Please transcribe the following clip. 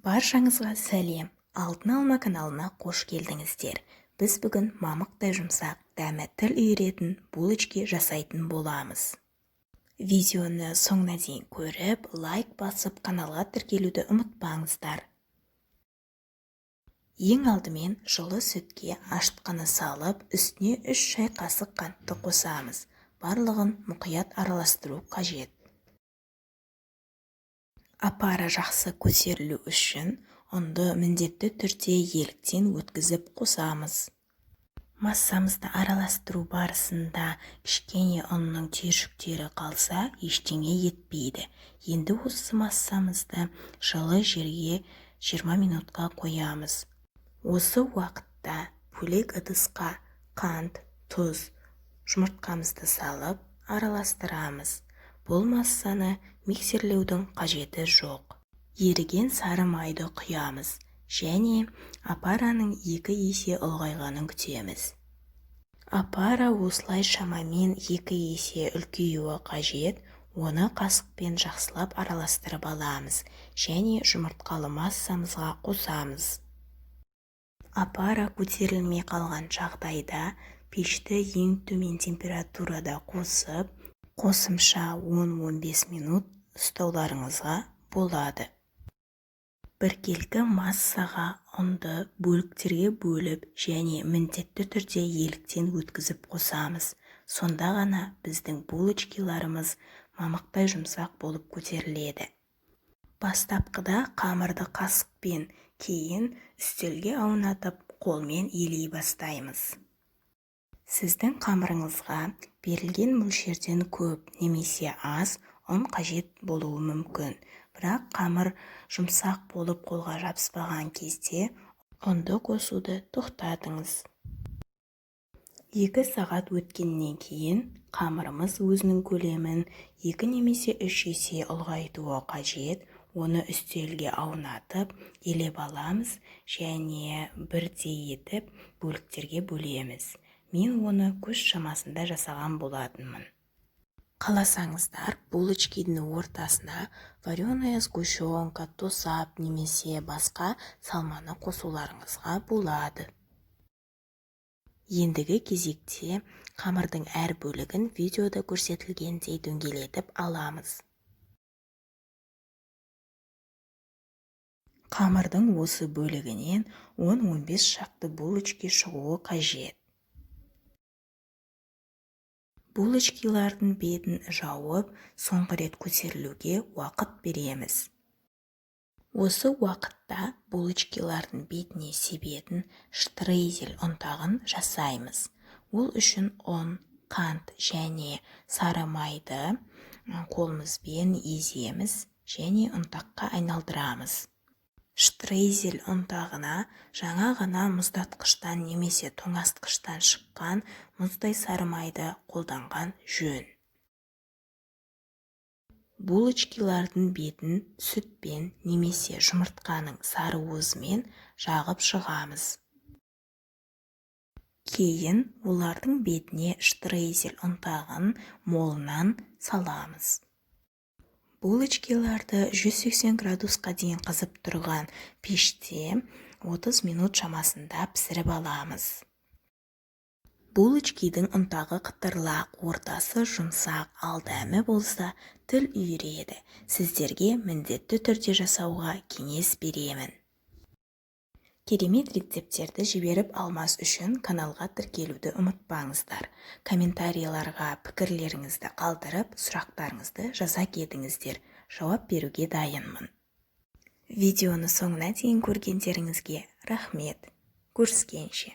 Баршаңызға сәлем! Алтын алма каналына қош келдіңіздер. Біз бүгін мамықтай жұмсақ, дәмі тіл үйіретін булочки жасайтын боламыз. Видеоны соңына дейін көріп, лайк басып, каналға тіркелуді ұмытпаңыздар. Ең алдымен жылы сүтке ашытқыны салып, үстіне 3 шай қасық қантты қосамыз. Барлығын мұқият араластыру қажет. Опара жақсы көтерілу үшін ұнды міндетті түрде еліктен өткізіп қосамыз. Массамызды араластыру барысында кішкене ұнның түйіршіктері қалса, ештеңе етпейді. Енді осы массамызды жылы жерге 20 минутқа қоямыз. Осы уақытта бөлек ыдысқа қант, тұз, жұмыртқамызды салып араластырамыз. Бұл массаны миксерлеудің қажеті жоқ. Еріген сары майды құямыз және опараның 2 есе ұлғайғанын күтеміз. Опара осылай шамамен 2 есе үлкеюі қажет, оны қасықпен жақсылап араластырып аламыз және жұмыртқалы массамызға қосамыз. Опара көтерілмей қалған жағдайда пешті ең төмен температурада қосып, қосымша 10-15 минут ұстауларыңызға болады. Біркелкі массаға ұнды бөліктерге бөліп және міндетті түрде еліктен өткізіп қосамыз. Сонда ғана біздің булочкиларымыз мамықтай жұмсақ болып көтеріледі. Бастапқыда қамырды қасықпен, кейін үстелге аунатып, қолмен елей бастаймыз. Сіздің қамырыңызға берілген мөлшерден көп немесе аз ұн қажет болуы мүмкін. Бірақ қамыр жұмсақ болып қолға жабыспаған кезде ұнды қосуды тоқтатыңыз. 2 сағат өткеннен кейін қамырымыз өзінің көлемін 2 немесе 3 есе ұлғайтуы қажет. Оны үстелге аунатып, елеп аламыз және бірдей етіп бөліктерге бөлеміз. Мен оны көз шамасында жасаған болатынмын. Қаласаңыздар, булочкидің ортасына вареная сгущенка, тосап немесе басқа салманы қосуларыңызға болады. Ендігі кезекте қамырдың әр бөлігін видеода көрсетілгендей дөңгелетіп аламыз. Қамырдың осы бөлігінен 10-15 шақты булочки шығуы қажет. Булочкилардың бетін жауып, соңғы рет көтерілуге уақыт береміз. Осы уақытта булочкилардың бетіне себетін штрейзель ұнтағын жасаймыз. Ол үшін ұн, қант және сары майды қолымызбен еземіз және ұнтаққа айналдырамыз. Штрейзель ұнтағына жаңа ғана мұздатқыштан немесе тоңазытқыштан шыққан мұздай сары майды қолданған жөн. Булочкилардың бетін сүтпен немесе жұмыртқаның сары уызымен жағып шығамыз. Кейін олардың бетіне штрейзель ұнтағын молынан саламыз. Булочкиларды 180 градусқа дейін қызып тұрған пеште 30 минут шамасында пісіріп аламыз. Булочкидің ұнтағы қытырлақ, ортасы жұмсақ, ал дәмі болса тіл үйіреді. Сіздерге міндетті түрде жасауға кеңес беремін. Керемет рецепттерді жіберіп алмас үшін каналға тіркелуді ұмытпаңыздар. Комментарийларға пікірлеріңізді қалдырып, сұрақтарыңызды жаза кетіңіздер. Жауап беруге дайынмын. Видеоны соңына дейін көргендеріңізге рахмет. Көріскенше.